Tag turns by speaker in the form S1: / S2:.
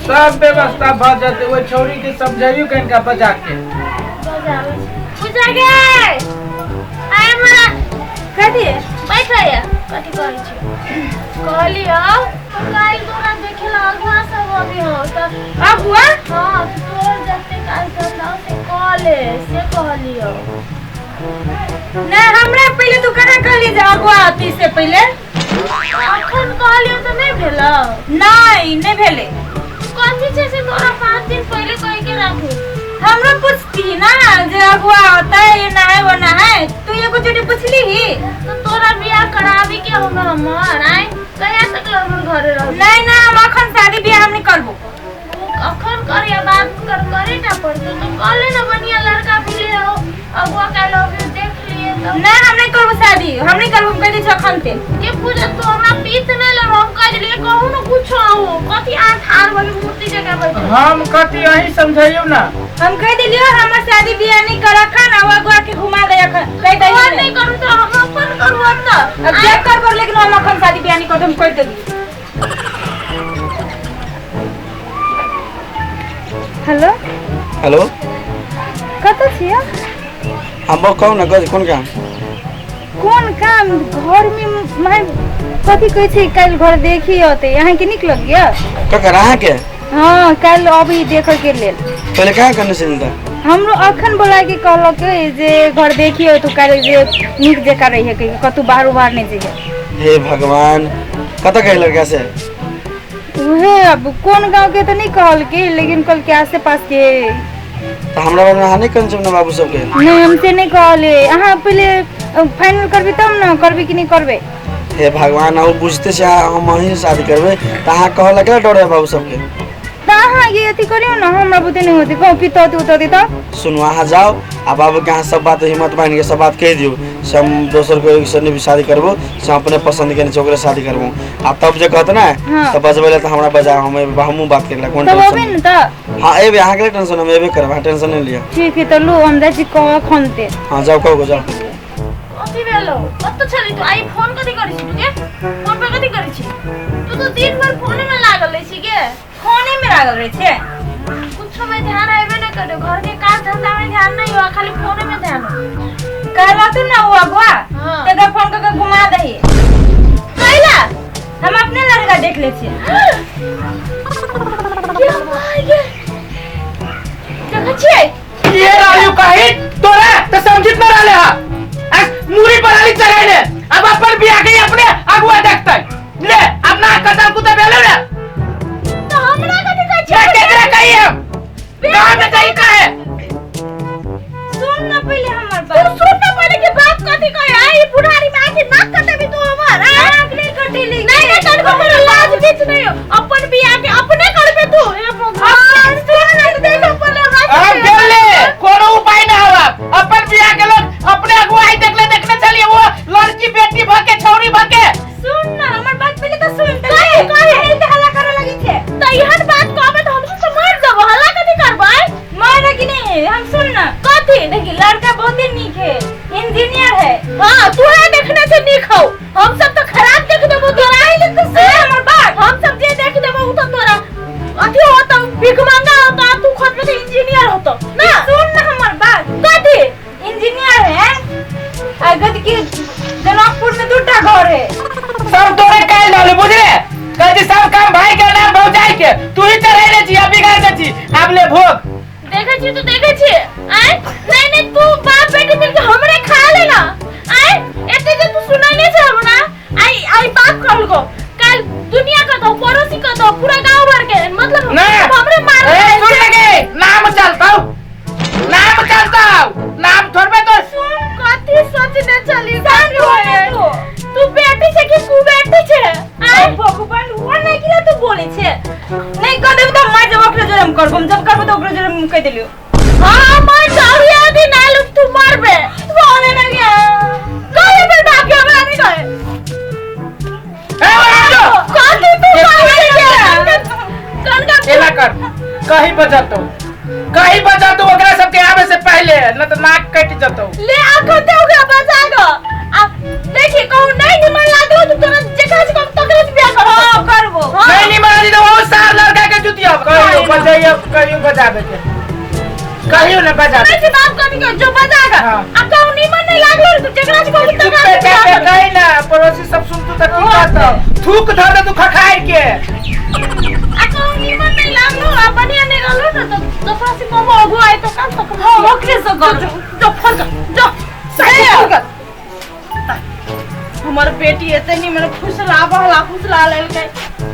S1: सब व्यवस्था भऽ जेतै। ओहि छौड़ी के समझाइयो कनिका बजा के।
S2: बजाबै छी। पूजा गे, आय हमरा।
S3: कथी?
S2: बैठ या, कथी कहै छी? कहलियौ काल्हि तोरा देखे ला अगुआ सब अभी हो तऽ।
S3: अगुआ?
S2: हाँ, तऽ तोर जते काज धंधा हो से कऽ ले, से कहलियौ।
S3: नहीं, हमरा पहिले तू कना कहली जे अगुआ अती से पहिले?
S2: अखन कहलियौ तऽ नहि भेलौ?
S3: नहीं, नहीं भेलै।
S2: कथी छै से तोरा 5 दिन पहिले कहि के राखू।
S3: हमरो पूछती ना जे अगुआ होता है ये ना है वो ना है, तू एगो चोटी पूछली ही।
S2: तो तोरा बियाह कराबी के हो हमर? आय, कहिया तक हमर घरे रहबी?
S3: नहीं ना, हम अखन शादी बियाह हम नहीं करबो।
S2: अखन कर या बाद में कर, करे टा पड़तो। तो कहले ना बढ़िया लड़का मिले हो, अगुआ काल्हि अभी देख लिए तो।
S3: नहीं, हम नहीं करबो शादी, हम नहीं करबो, हम कह दै छी अखन ते।
S2: के पूजा, तू हमरा पीत नहीं लेबो, हम कह देलियै कहू न कुछो आऊ कथी आ ठार भऽ मूर्ति जकाँ बैठल।
S1: हम कथी, अहीं समझाइयो ना।
S3: हम कह दिलियो हमर शादी बियाह नहीं कर अखन, आ अगुआ के घुमा दे अखन कह
S2: तोहर
S3: दही।
S2: नहीं करू तो हम अपन करू अब तऽ।
S3: अब जे कर कर, लेकिन हम अखन शादी बियाह नहीं करब, हम कह देली। हेलो।
S4: हेलो।
S3: कतऽ छियै?
S4: हम कहू ने, कथी, कोन काम?
S3: कोन काम? घर में माय कथी कहै छै, काल्हि घर देखी अतै, अहाँके नीक लगैया?
S4: ककर, अहाँके?
S3: हाँ, काल्हि अभी देखऽ के लेल।
S4: पहिले कहाँ करने छलियै तऽ?
S3: हमरो अखन बोला के कहलक जे घर देखियो तू काल्हि, जे नीक जकाँ रहिए, कहिके कतहु बाहर उबाहर नहि जइहे।
S4: हे भगवान, कतऽ गए लड़का से?
S3: उहे अब कोन गांव के तऽ नहीं कहलकै, लेकिन कहलकै आसे पास के।
S4: तऽ हमरा बारेमे अहाँ नहि कहने छलियै अपना बाबू सबके?
S3: नहीं, हमसे नहीं कहले। अहाँ पहिले फाइनल करबी तब ने करबी कि नहीं करबे।
S4: हे भगवान, अहूँ बुझते छै हम अहीं से शादी करबै, तऽ अहाँ कहऽ लए डर है बाबू सबके?
S3: तऽ अहाँ ये अथी करियौ ने, हमरा बुते नहीं होते, कहूँ पितौती उतौती तऽ।
S4: सुनू, अहाँ जाओ आ बाबूके अहाँ सब बात हिम्मत बान्हि के सब बात कहि दियौ से हम दोसर कोई से नहीं शादी करबो, से हम अपने पसंद के ओकरे शादी करबो, आ तब जे कहत ने।
S3: हाँ।
S4: तऽ बजबै लए तऽ हमरा बजा, हम हमहूँ बात करै लए कोन
S3: तब अबे
S4: टेंशन
S3: ने तऽ।
S4: हाँ, एबै, अहाँके लिए टेंशन, हम एबे करब, अहाँ टेंशन नहि लिअ।
S3: ठीक है, तऽ लू, हम जाइ छी कहऽ खनते।
S4: हाँ, जाउ, कहू, जाउ।
S2: कथी भेलो? कतऽ छली तू? आई फोन कथी करै छी तू गे? फोन पे कथी करै छी तू? तो दिन भर फोने में लागल रहै छी गे।
S3: फोने में लागल रहै छै।
S2: कुछो में ध्यान आबे नहीं करे, घर के काज धंधा में ध्यान नहीं हो, खाली फोने में ध्यान हो।
S3: कहला तू ना वो अगुआ।
S2: हाँ।
S3: तकरा फोन कऽ के घुमा दही।
S2: कैला?
S3: हम अपने लड़का देख ले छियै।
S2: के भाई गे, देखै छियै?
S1: ये रहलियो कही तोरा तो समझित न रहले हा, आज मूरी पर आली चढ़ाइले, अब अपन बियाह के अपने अगुआ देखतै। ले, अब ना कटल कुत्ता भेले ने।
S2: तो हमरा कथी कहै
S1: ना
S2: छियै?
S1: केकरा कही हम? गाँव में कही काहे?
S3: सुन ना पहिले हमर
S2: तू
S3: बात।
S2: सुन ना पहिले के बाप कथी कहे। आई बुढ़ारी में आके नाक कटेबी तू हमर? आय?
S3: नाक नहीं कटेली।
S2: नहीं नहीं कटबो, कोनो लाज बीच नहीं हो। अपन बियाह के अपने करबे तू? हे भगवान, सुन ना, देखो पहिले हमरा।
S1: हम गेले, कोनो उपाय ना हवा, अपन बियाह के लोग अपने अगुवाई देखले देखने चलिए, वो लड़की बेटी भके छौरी भके।
S3: सुन ना हमर बात पहिले तऽ सुन तऽ।
S2: कहे, कहे।
S3: कहे तऽ हल्ला करऽ लगी छै।
S2: त एहन बात कहबे त हम सब मर जबो, हल्ला कथी करबै?
S3: मारे कि नहीं, हम सुन ना।
S2: कथी?
S3: देखी, लड़का बहुत ही नीक है, इंजीनियर है।
S2: हाँ, तू है देखने से नीक हौ, हम सब तो खराब देख देबो तोरा।
S3: पहिले तऽ सुन हमर बात।
S2: हम सब जे देख देबो उ तो तोरा अथी होतो, भीख मांगा होतो, आ तू खुद में तो इंजीनियर होतो ना।
S3: सुन ना हमर बात।
S2: कथी?
S3: इंजीनियर है आ गद की जनकपुर में दूटा घर है।
S1: सब तोरे काल डाले, बुझले? कहती सब काम भाई के नाम भौजाई के, तू ही चढ़ेले छी आ बिगाड़ दे छी, आब ले भोग।
S2: देखै छी तू, देखै छी? आय, नहीं नहीं, तू बाप बेटी मिलके हमरे खा लेना। आय, एते जे तू सुनाई नहीं छै हमरा। आई आई बाप कहलको काल दुनिया का दो, पड़ोसी का दो, पूरा गांव भर के, मतलब
S1: ना।
S2: हमरे मार।
S1: ए, सुन लगे, नाम चलता, नाम चलता, नाम थोड़बे तो।
S2: सुन, कथी सोचने चली?
S3: शांत हो ना तू।
S2: तू बेटी छै कि तू बेटी छै?
S3: आय भगवान, वो नहीं किला तू बोले छे, नहीं कर देब त मर जब ओकरे जोरे हम करबो, हम जब करबो त ओकरे जोरे हम कह देलियो।
S2: हाँ, मर जाओ, ये दिन आलू तू मरबे।
S3: बोले ना गया।
S2: कहे बे बाप के, हमरा नहीं कहे।
S1: ए, ओ,
S2: कथी तू कहे के कनका?
S1: एला कर, कहीं बजतो, कहीं बजतो ओकरा सबके आवे से पहले, न त नाक कटि जतो।
S2: ले आखो ते ओकरा बचा ग, आ देखी कहूं नहीं निमन लागलो तो तोरा जेकरा से कम तकरे से बियाह करबो।
S3: हां, करबो।
S1: नहीं नहीं मारी तो वो सार लड़का के जुतिया। बजाबे के कहियो ना बजाबे
S2: नहीं बाप कथी के जो बजागा
S1: हाँ।
S2: आ कहू निमन नहीं लागलो तो जेकरा से कहू
S1: चुप
S2: तकरा
S1: पे
S2: से
S1: जा
S2: बजा।
S1: कही ना पड़ोसी सब सुनतू त की कहत थूक धर दे तू खखाई के
S2: आ कहू निमन नहीं लागलो आ बढ़िया नहीं रहलो ना तो दोसरा से कहू अगु आए तो काम तो
S3: हां ओकरे से कर
S2: जो फोन कर जो
S1: सही
S2: फोन कर हमर बेटी एते निमन फुसला बहला फुसला लेलकै।